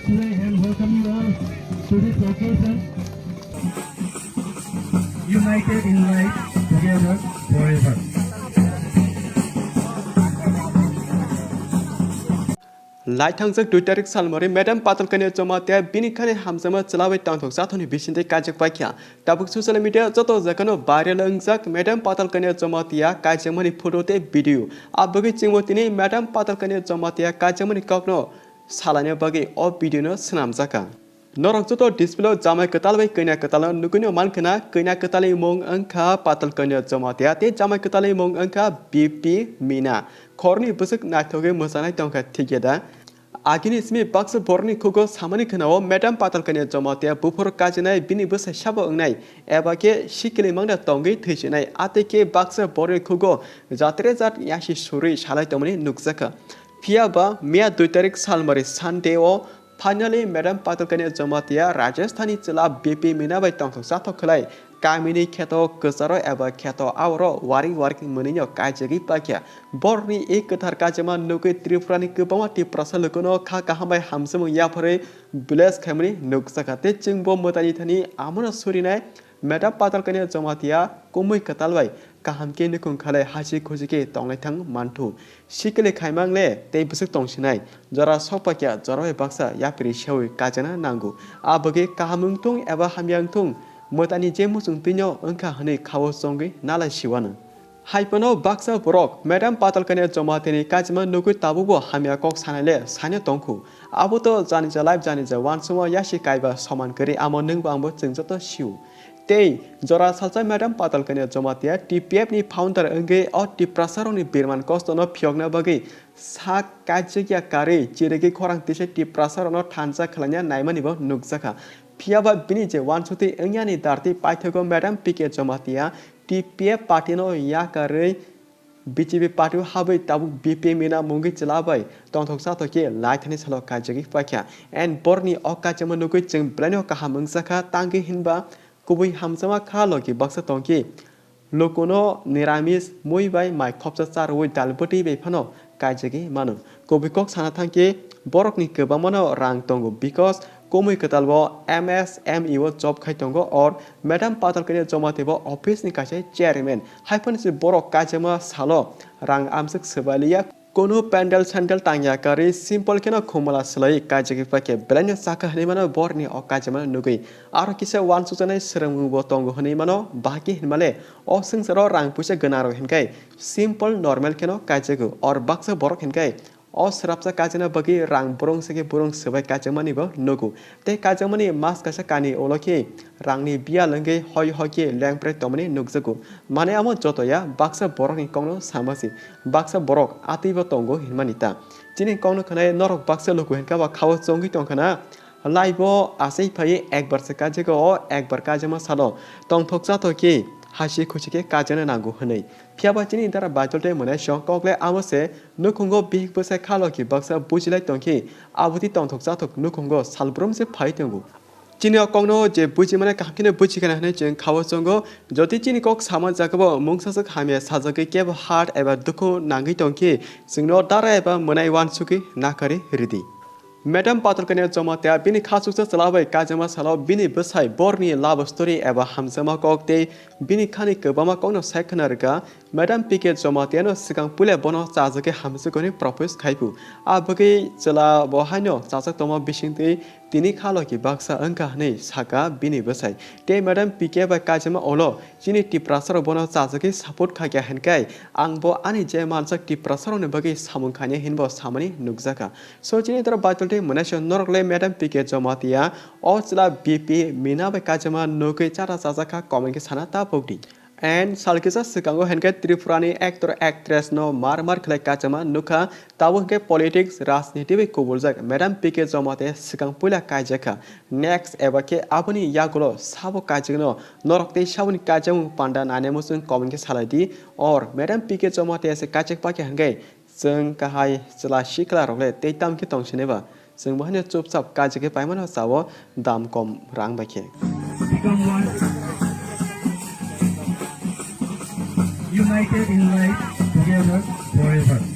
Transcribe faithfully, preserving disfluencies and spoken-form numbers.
Today and welcome you all to this occasion. United in life, together forever. Laithangjak dui tarik salmari Madam Patal Kanya Jamatia bini khani hamjakma chwla bai tongthok chathokni bisingtwi kaijak paikha. Tabuk social media joto jagano viral wngjak Madam Patal Kanya Jamatia kaijakmani photo tei video. Abagwi chwngbo tini Madam Patal Kanya Jamatia kaijakmani kokno salaina bagwi o video no swnamjakha. Norok joto display o jamai kwtal bai kanya kwtal no nugwino mankha na, kanya kwtalni mung wngkha Patal Kanya Jamatia tei jamai kwtalni mung wngkha B P Mina. Khorni bwswk naithogwi mwchanai tongkha thikya da? Agini simi baksa borokni khugo samani khwnao Madam Patal Kanya Jamatia buphuru kajinai bini bwsai sabo wngnai eba khe sikili mangda tongwi thwisinai atwi khe baksa borokni khugo jatre jat yasi surwi salai tongmani nukjakha. Phiya ba miya dui tarik salmari Sunday o finally Madam Patal Kanya Jamatia Rajasthani chwla B P Mina bai tongthok chathok khlai kamini kheto kwcharo eba kheto aoro waring waring mwnwino kaijagwi paikha. Borokni e kwthar kaijakma nugwi Tripurani kwbangma Tiprasa lukuno kha kaham bai hamjakmung yapharwi bless khaimani nukjakha tei chwngbo mwtaini thani amono surinai Madam Patal Kanya Jamatia kumui kwtal bai kaham khe nukhung khalai hasi khusi khe tonglaithang manthu. Sikili khaimang le tei bwswk tongsinai. Jora sokpakya jora bai baksa yapri sewi kajana nango. A bagwi kaham wngthung eba hamya wngthung, mwtani je muchung twino wngkha hwnwi khao chongwi nalai siwano. Haiphano baksa borok Madam Patal Kanya Jamatia ni kajima nugwi tabukbo hamya kok sanai le saino tongkhu. Abo to jani ja life jani ja wansukma yasi kaiba soman kwrwi amo nwngbo angbo chwng joto sio. Tei jora salsa Madam Patal Kanya Jamatia T P F ni founder wngwi o Tiprasa rokni birman kosto no phiyokna bagwi sak kaijakya karwi chirigwi khorang tisa Tiprasa rokno thansa khlaina naimani bo nukjakha. Phiyaba bini je wansukti wngyani darti paithago Madam P K Jamatia T P F party no yakarwi B J P party o habwi tabuk B P Mina mungwi chwla bai tongthok chathok khe laithani salo kaijagwi paikha. And borni o kaijakma nugwi chwng belaino kaham wngjakha tangwi hinba kubui hamjakma kha logi baksa tongkhe lukuno niramis mui bai mai khopsa charwi dal bwtwi bai phano kaijagwi mano. Kubui kok sana thangkhe borokni kwbangmano rang tongo because kumui kwtalbo M S M E o job khai tongo or Madam Patal Kanya Jamatia bo office ni kaisa chairman. Haiphano se borok kaijakma salo rang amswk swbailiya. Kono pandal sandal tangya karwi simple kheno khumala swlaiwi kaijagwi paikhe belaino chakha hwnwi mano borni o kaijakmano nugwi. Aro kisa wansukjaknai swrwngmungbo tongo hwnwi mano bahai khe hinmale o swngcharo rang puisa gwnangrok hinkhai simple normal kheno kaijago or baksa borok hinkhai o swrapsa kaijakna bagwi rang burung se khe burung swbai kaijakmani bo nugo. Tei kaijakmani mas kaisa kani ulo khe rangni biyal wngwi hoi hoi khe lengprek tongmani nukjago. Mane amo joto ya baksa borokni kokno sama se, baksa borok atwibo tongo hinmani ta. Chini kokno khwnai norok baksa luku hinkha ba khao chongwi tongkha na. Laibo achai phaiwi ekbar se kaijago o ekbar kaijakma salo tongthok chathok khe hasi khusi khe kaijakna nango hwnwi. Phiyaba chini dara Baitul tei Mwnaisong kok le amo se nukhungo bihik bwsai khalo khe baksa bujilai tongkhe abotwi tongthok chathok nukhungo salbrum se phai tongo. Chini o kokno je bujimani kaham kheno bujikhana hwnwi chwng khao chongo. Jodi chini kok sama jagao mungsaswk hamya sajagwi kebo hurt eba dukhu nangwi tongkhe chwngno dara eba mwnai wansugwi nakarwi ridi. Madam Patal Kanya Jamatia bini khachuksa chwla bai kaijakma salo bini bwsai borni love story eba hamjakma kok tei bini khani kwbangma kokno sai khna rwkha. Madam P K Jamatia no swkang puila bono chajagwi hamjakgo hwnwi propose khai phu. A bagwi chwla bo haino chajak tongma bisingtwi tini khalo khe baksa wngkha hwnwi sakha bini bwsai. Tei Madam P K bai kaijakma ulo chini Tiprasa rok bono chajagwi support khaikha hinkhai ang bo ani je manjak Tiprasa rokni bagwi samung khainai hinbo samani nukjakha. So chini dara Baitul tei Mwnaisong norok le Madam P K Jamatia o chwla B P Mina bai kaijakma nugwi chara chajakha comment khe sana ta pokdi. And sal kisa swkango hinkhe Tripurani actor actress no mar mar khlai kaijakma nukha. Tabuk hinkhe politics, rajniti bai kubuljak Madam P K Jamatia swkang puila kaijakha. Next eba khe aboni yagulo sabo kaijakno norok tei saboni kaijakmung panda nainai muchung comment khe salai di. Or Madam P K Jamatia se kaijak pakhe hinkhe chwng kahai chwla sikla rok le tei tam khe tong sinai ba? Chwng bo haino chupchap kaijagwi paimano chao dam kom rang bai khe. Become one. United in life, together forever.